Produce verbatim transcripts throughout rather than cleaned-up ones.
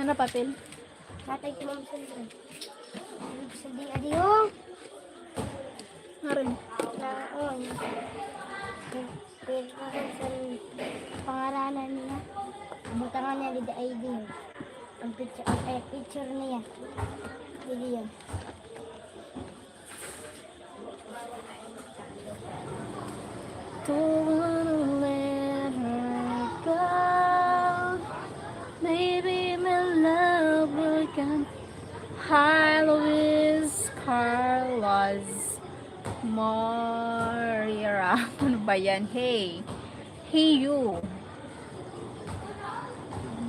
Ano papel? Tatay ko, Ma'am Sandra. Ibig sabihin, adi yung Nga rin. na, oh, yun. Pangaralan niya. Butangan niya dito I D. Ang picture, ay, picture niya. Dito yun. Don't wanna let her go. Maybe my love will come. Hi, Luis Carlos Moreira. Ano ba yan? Hey. Hey, you.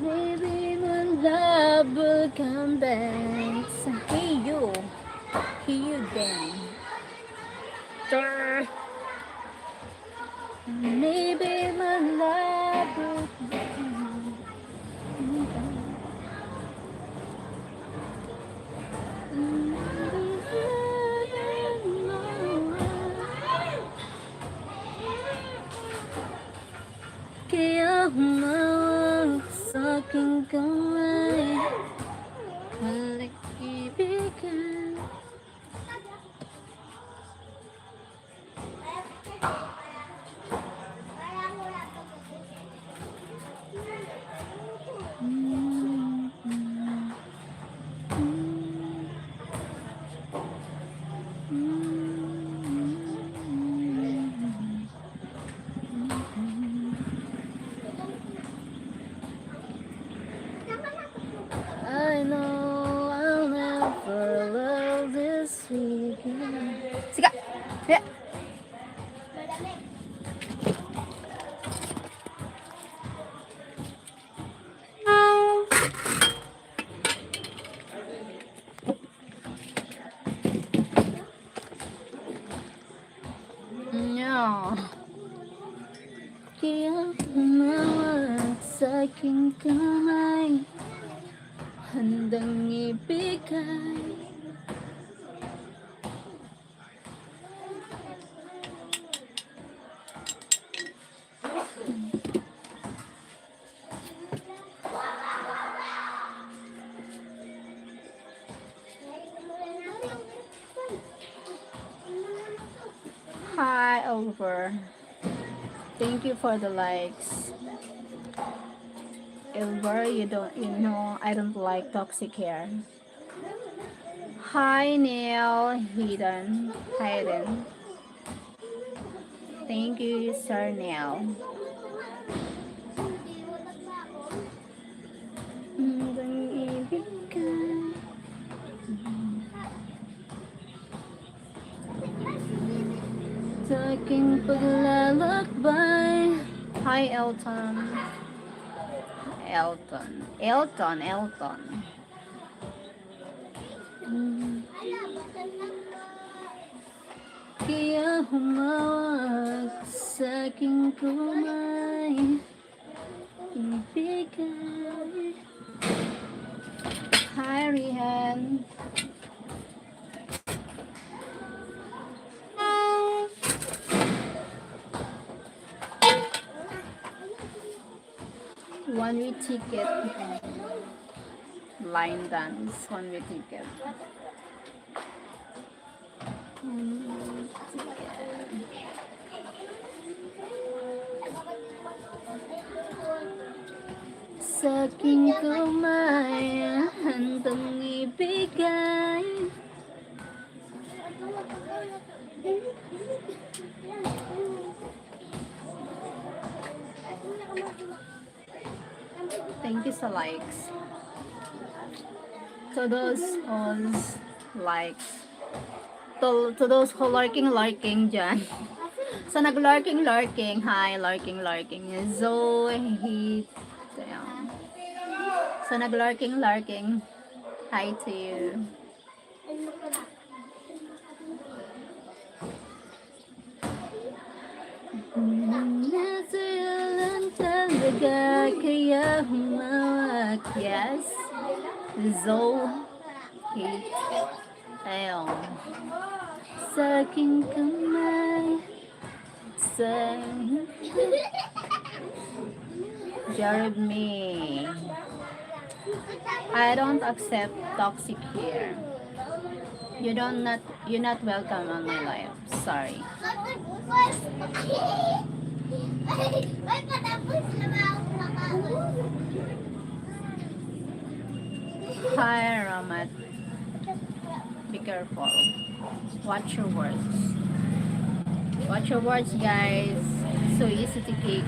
Maybe my love will come back. Hey, you. Hey, you, then. Maybe my love will come back. Kaya humawak sa aking kamay. Halik, ibigay. I know I'll never love this way again. Siga! Siga! Yeah. Kaya humawak sa aking kamay, handang ibigay. Hi, Oliver. Thank you for the likes. Oliver, you don't, you know, I don't like toxic hair. Hi, Neil. Hidden. Hidden. Thank you, Sir Neil. Ang ibig ka. Sa aking paglalakbay. Hi, Elton. Elton. Elton, Elton. Kaya humawak sa aking kamay, ibigay. Hi, Rihan. One way ticket. Line dance, one way ticket. One way ticket. Sa aking kamay, handang ibigay. Thank you sa likes. To those all likes. To, to those who lurking, lurking dyan. Sa nag-lurking, lurking. Hi, lurking, lurking. Zoe, ayan. Sa nag-lurking, lurking. Hi to you. Nasa'yo lang talaga kaya humawak. Yes. Zoe. Kate. Ayun. Sa aking kamay. Sa Jeremy. I don't accept toxic here. You don't not you're not welcome on my life. Sorry. Hi, Ramat. Be careful. Watch your words. Watch your words, guys. So easy to kick.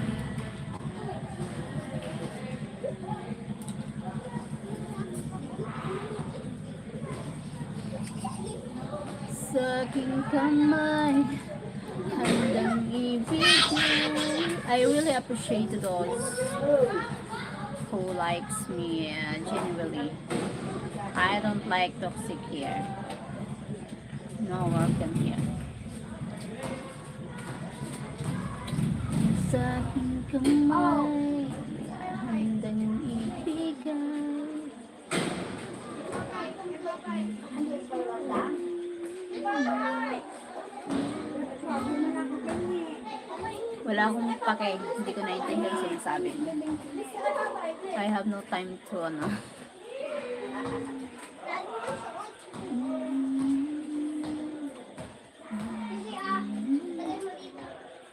Sa aking kamay, handang ibigay. I really appreciate those who likes me, uh, genuinely. I don't like toxic here. No, welcome here. Sa aking kamay, handang ibigay. Wala akong pake, hindi ko naintindihan ang sinasabi mo. I have no time to, ano.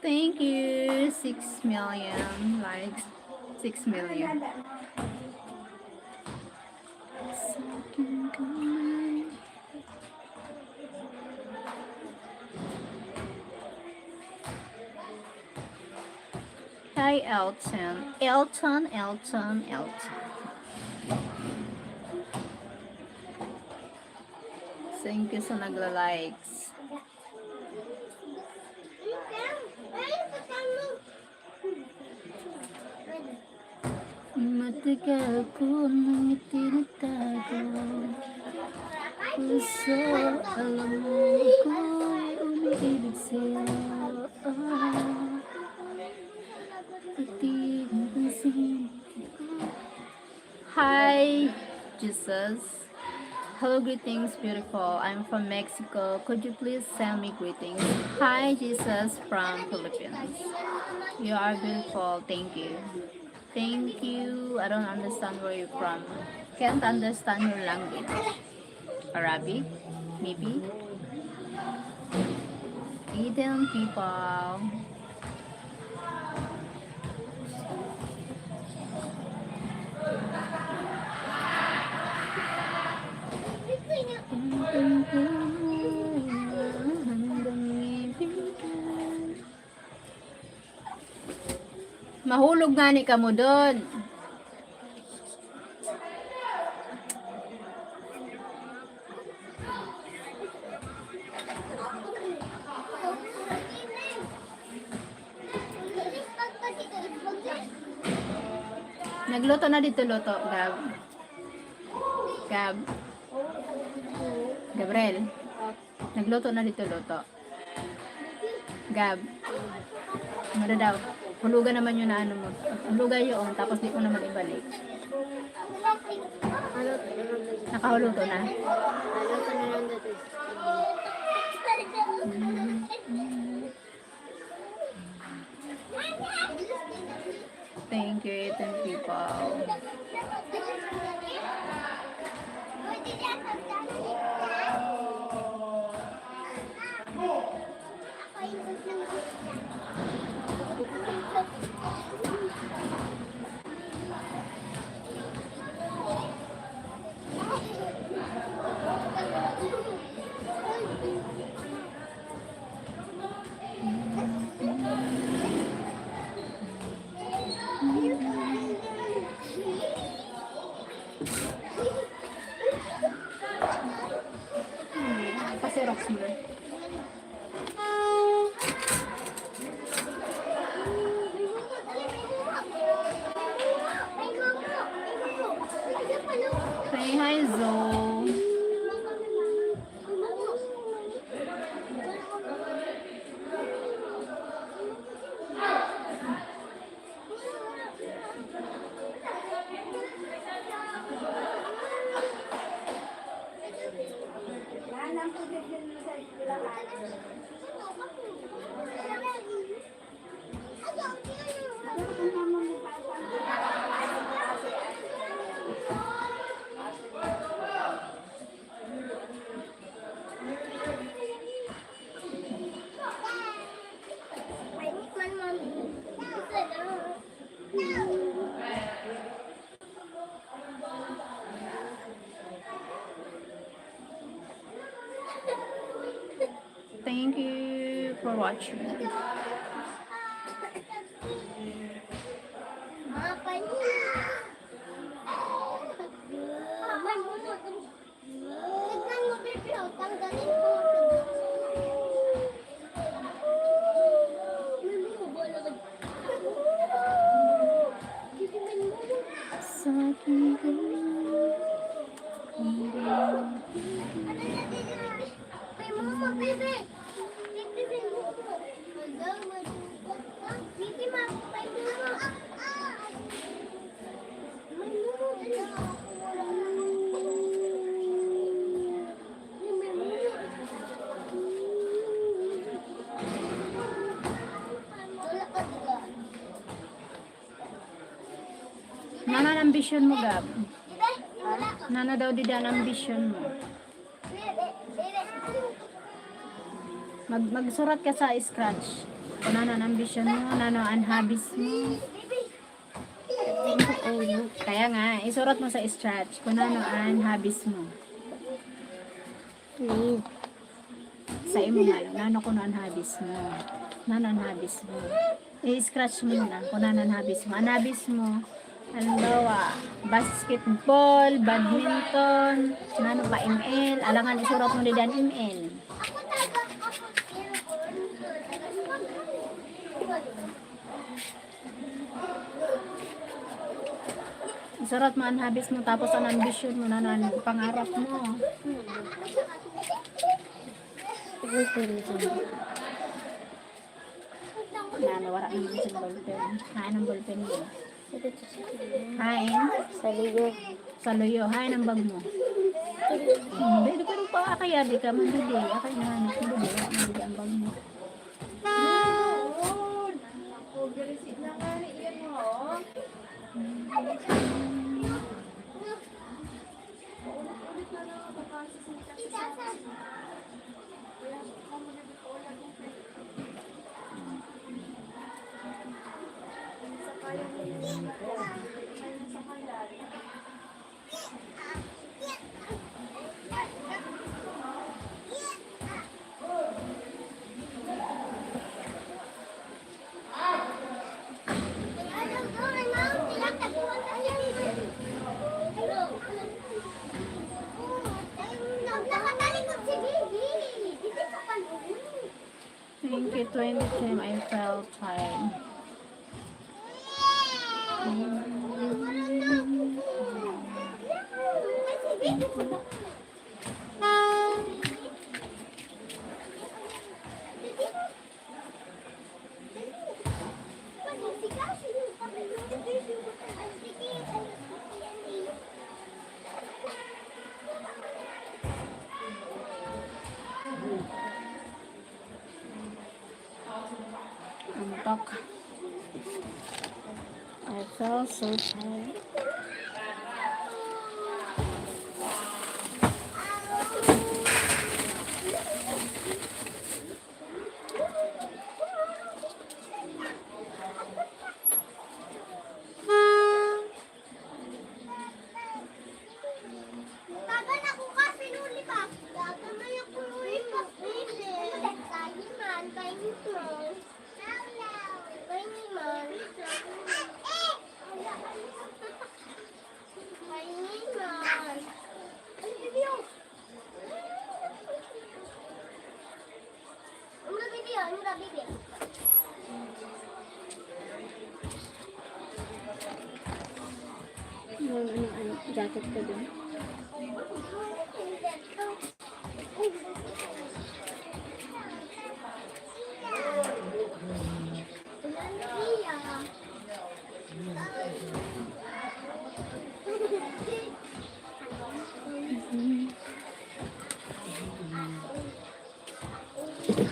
Thank you, six million likes. Six million. Hi, Elton. Elton, Elton, Elton. Thank you sa nagla-likes. Matagal ko nang itinatago. Puso, alam mo, ako'y umiibig sa'yo. Ah, at di mo pansin. Hi, Jesus. Hello, greetings, beautiful. I'm from Mexico. Could you please send me greetings? Hi, Jesus from Philippines. You are beautiful. Thank you. Thank you. I don't understand where you're from. Can't understand your language. Arabic? Maybe? Eden people. Mahulog ngani kamo dun. Nagluto na dito, luto, Gab. Gab. Gabriel. Nagluto na dito, luto. Gab. Ano daw? Hulugan naman yun na ano mo. Hulugan yun, tapos di ko naman ibalik. Nakahuluto na. Thank you, Ethan people. Pasirox mo. Say hi, Zo. Mga panina. Tignan mo, baby, oh, tanggalin ko. Sa akin ka. May mama, baby. Baby, may mama. Baby, ma, may mama. Nano an ambisyon mo, Gab? Nano daw dida an ambisyon mo? Mag, magsurat ka sa scratch. Kung nano an ambisyon mo, nano an hobbies mo. Kaya nga, isurat mo sa scratch kung nano an hobbies mo. Sa imo nga, nano kuno an hobbies mo? Nano an hobbies mo? I-scratch mo na kung nano an hobbies mo. An hobbies mo, halimbawa, basketball, badminton, nano pa, M L. Alangan, isurat mo dida an M L. Isurat mo an hobbies mo, tapos an ambisyon mo, nano an pangarap mo. Nano, wala naman sa ballpen. Hain an ballpen mo? Hain? Sa luyo. Sa luyo. Hain an bag mo? Hmm, di, di ka rin pa akaya, di ka man, di, di. Akaya na, di, di, di, di an bag mo. Thank you, twenty time I felt tired. Antok. I felt so tired. Yung ano, ano, jacket ko din.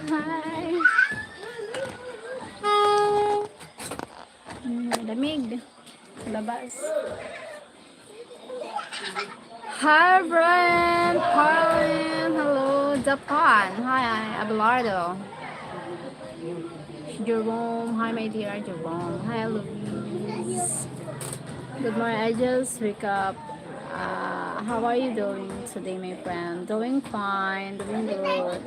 Hi. Hi. Mm, lamig. Labas. Hi, Brent. Pauline. Hello, Japan. Hi, Abelardo. Jerome. Hi, my dear Jerome. Hi, Luis. Good morning. I just wake up. Uh, how are you doing today, my friend? Doing fine. Doing good.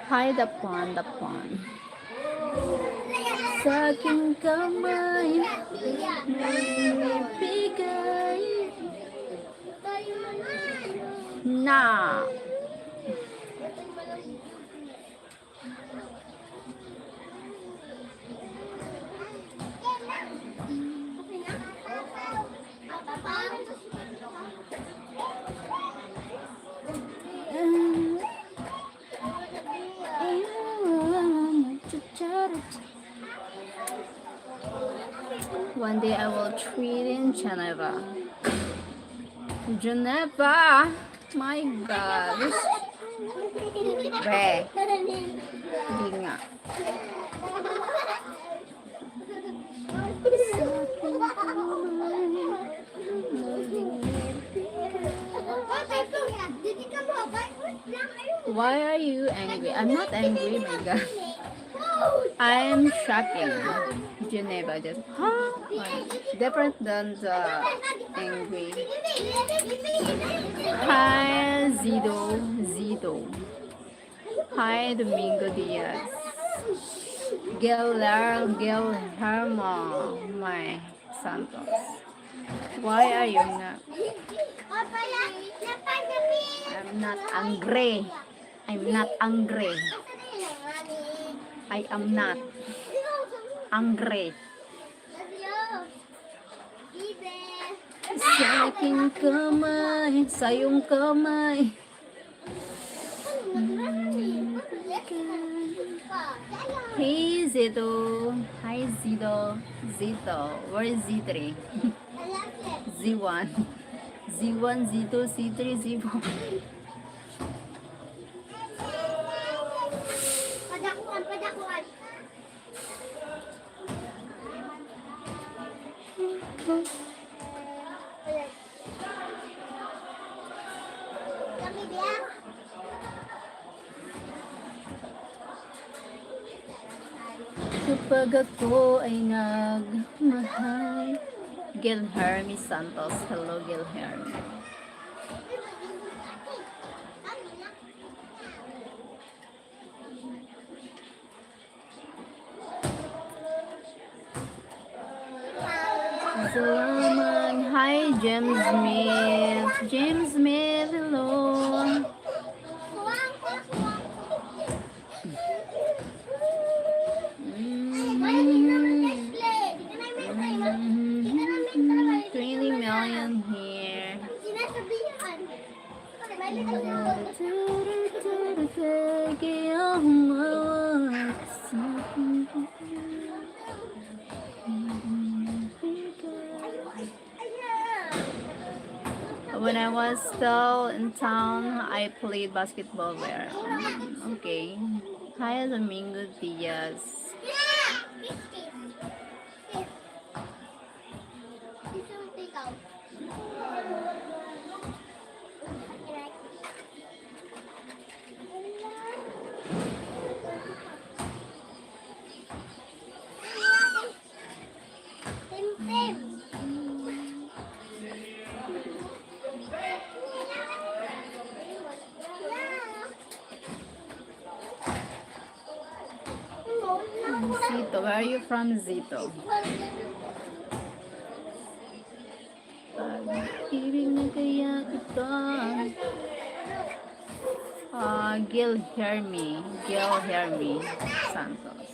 Hi, Dapan, Dapan. Sa aking kamay, magbibigay na. One day I will treat in Geneva. Geneva! My God! Be! Di nga. Why are you angry? I'm not angry, my God. I'm shocking. Geneva just, huh? Like, different than the angry. Hi, Zido, Zido. Hi, Domingo Diaz. Geler, Gelerma, my Santos. Why are you not? I'm not angry. I'm not angry. I am not angry. Sa aking kamay, sa iyong kamay. Hey, Zito. Hi, Zito. Zito. Where is Z three? Z one. Z one, Z two, Z three, Z four. Padakuan, padakuan. Kapag ako ay nagmahal. Gil Hermes Santos. Hello, Gil Hermes. Salamat. Hi, James Smith. James Smith, hello. Mm. Mm. Twenty million here. When I was still in town, I played basketball there. Mm, okay. Hi, Domingo Diaz. Zito, where are you from, Zito? Pag-ibig na kaya kita. Ah, Gil Hermi. Gil Hermi Santos.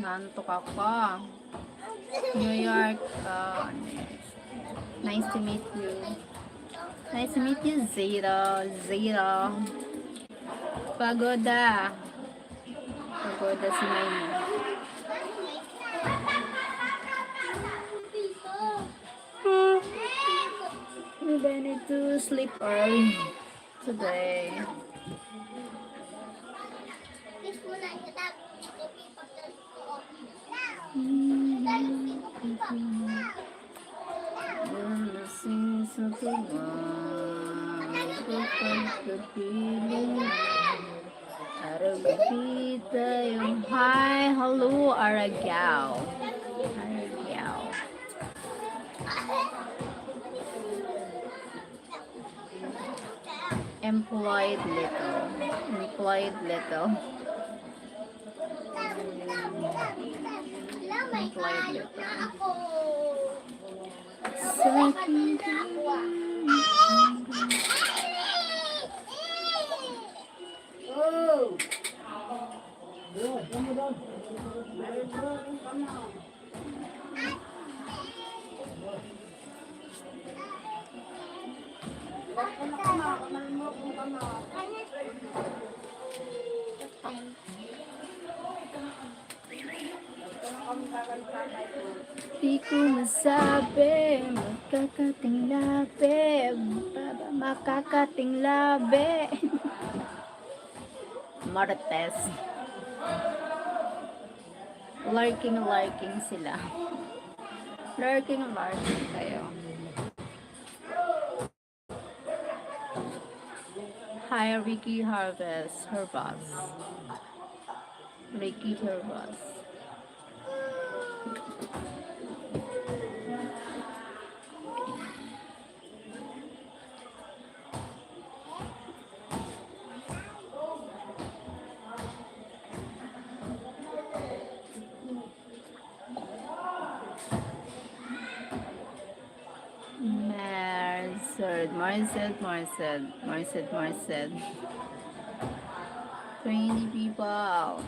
Nantok ako. New York. Ah, nice to meet you. Nice to meet you, Zero. Zero. Pagoda. Pagoda si Maymay. Maybe I need to sleep early today. Nalasing sa tuwa, kapag kapiling. Araw-gabi tayo. Hi, hello, Aragao. Hi, Employed little. Employed little. Employed little. Sa akin. Di ko masabi, makakating labi, baba, makakating labi. Marites. Lurking, lurking sila. Lurking, lurking kayo. Hi, Ricky Harvest, Hervas. Ricky Hervas. Merced, merced, merced, merced, merced. Twenty people.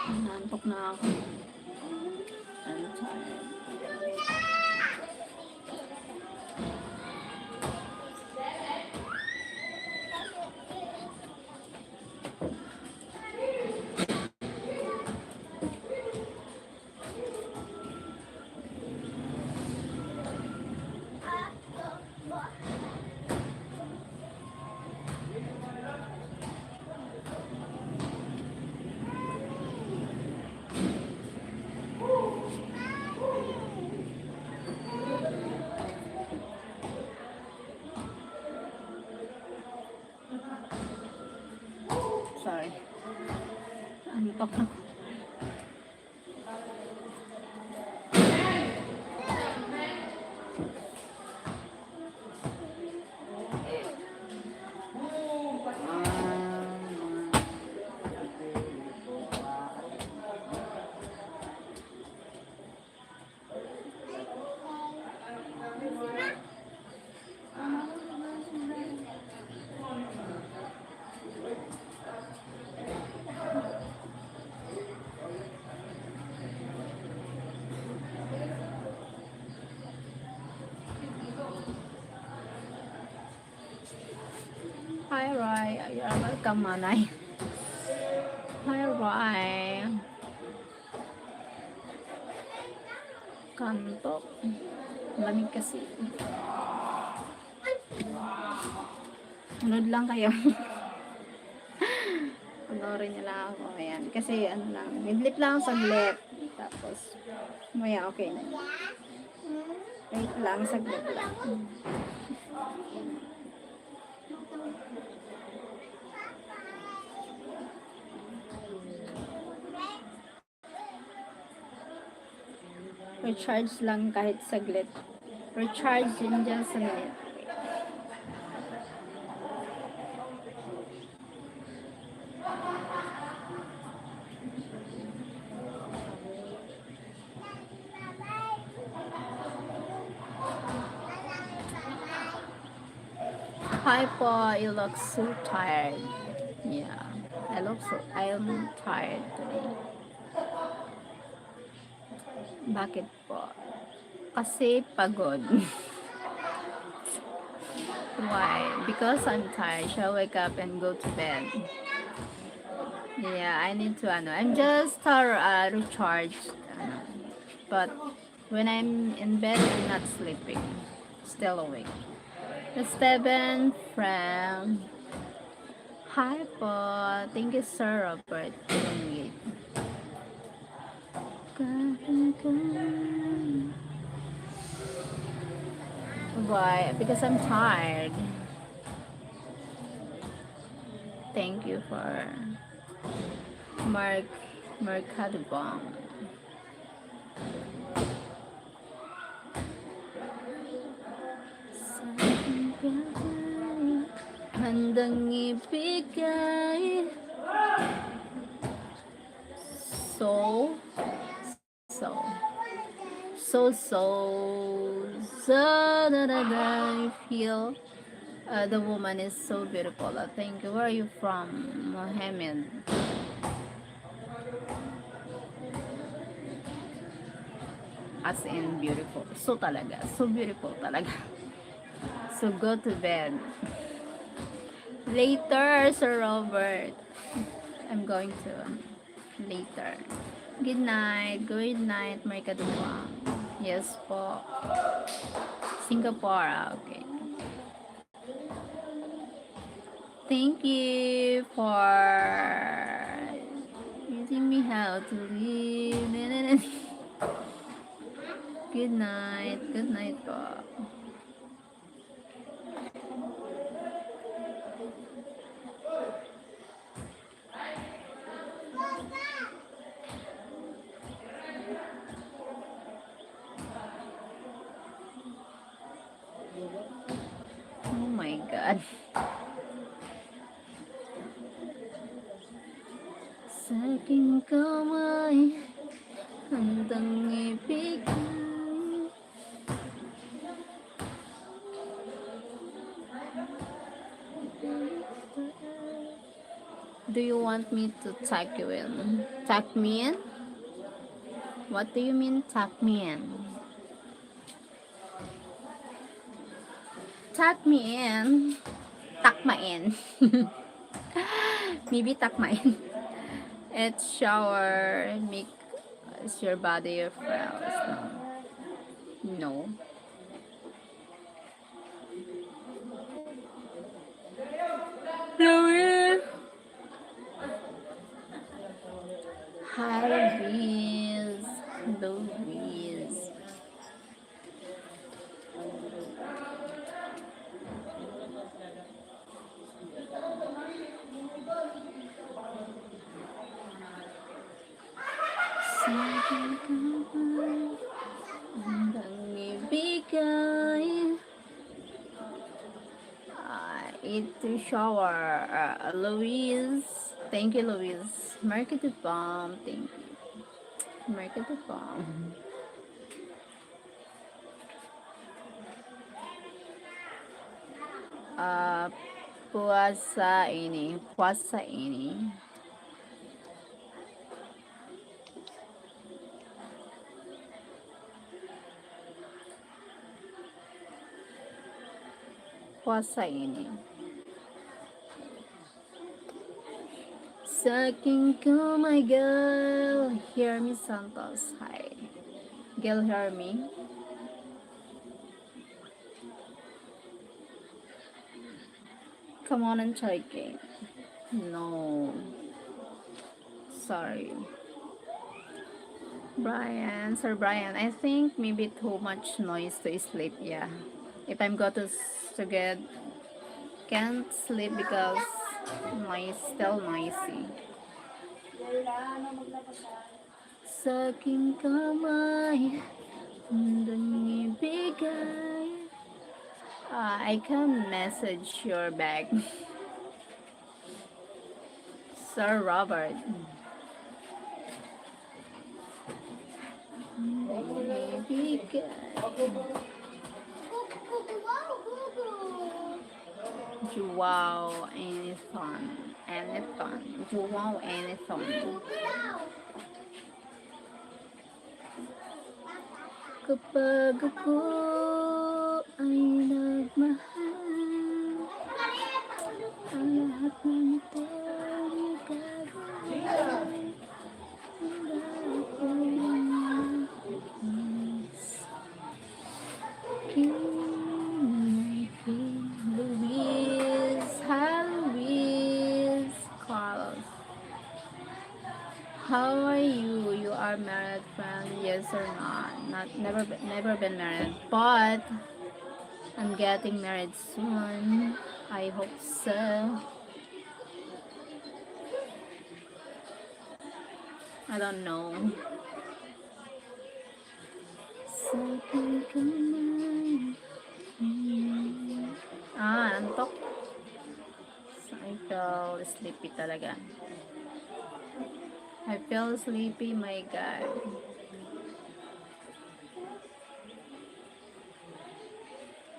Inaantok na ako. I'm tired. Sorry. Antok na. Hi, Roy. You're welcome, Manay. Hi, Roy. Kantok. Lamig kasi. Sunod lang kayo. Panoorin niyo lang ako. Ayan. Kasi ano lang, midlip lang ako saglit. Tapos, maya okay na. Wait lang, saglit lang. Recharge lang kahit saglit. Recharge in just a minute. Hi po, you look so tired. Yeah, I look so, I'm tired today. Bakit po? Kasi pagod. Why? Because I'm tired. Shall wake up and go to bed. Yeah, I need to, ano, I'm just, uh, uh, recharged. Ano, but When I'm in bed, I'm not sleeping. Still awake. Esteban from... Hi po. Thank you, Sir Robert. Why? Because I'm tired. Thank you for Mark Mercadobong. Handang ibigay. So, so, so, so, so, da, da, da, I feel, uh, the woman is so beautiful. Uh, thank you. Where are you from, Mohammed? As in beautiful. So talaga. So beautiful talaga. So go to bed. Later, Sir Robert. I'm going to later. Good night. Good night, Mercadobong. Yes po. Singapore. Ah, okay. Thank you for teaching me how to live. Good night. Good night po. Oh my God. Sa aking kamay, handang ibigay. Do you want me to tuck you in? Tuck me in? What do you mean, tuck me in? Tuck me in. Tuck me in. Maybe tuck me in. It's shower, make, it's your body, your friends. No. No. Louis. Hi, Louise. Louise. Handang ibigay. Ah, it to shower, ah, Louise. Thank you, Louise. Mercadobong. Thank you. Mercadobong. Ah, puasa ini. Puasa ini. Puasa ini. Sa aking kamay, girl. Hermy Santos. Hi. Girl Hermy. Come on and try game. No. Sorry. Brian, Sir Brian, I think maybe too much noise to sleep, yeah. If I'm go to, s-, to get, can't sleep because noise, still noisy. Sa aking kamay, handang ibigay. Ah, I can message your back. Sir Robert. Ibigay. Joao Anthon. Anthon. Joao Anthon. Kapag ako ay nagmahal, ang lahat ng ito ay gagawin. Ang lahat ng Luis, hi Luis, Carlos. How are you? You are married, friend? Yes or not? Not never, never been married, but I'm getting married soon. I hope so. I don't know. Sa akin ka man. Ah, antok. I feel sleepy talaga. I feel sleepy, my God.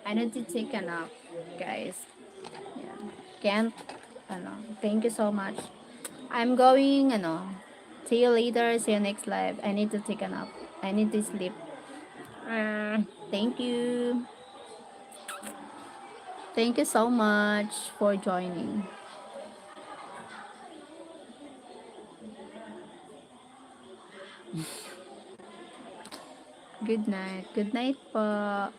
I need to take a nap, guys. Yeah. Can't, ano, thank you so much. I'm going, ano, see you later, see you next live. I need to take a nap. I need to sleep. Uh, thank you. Thank you so much for joining. Good night. Good night po.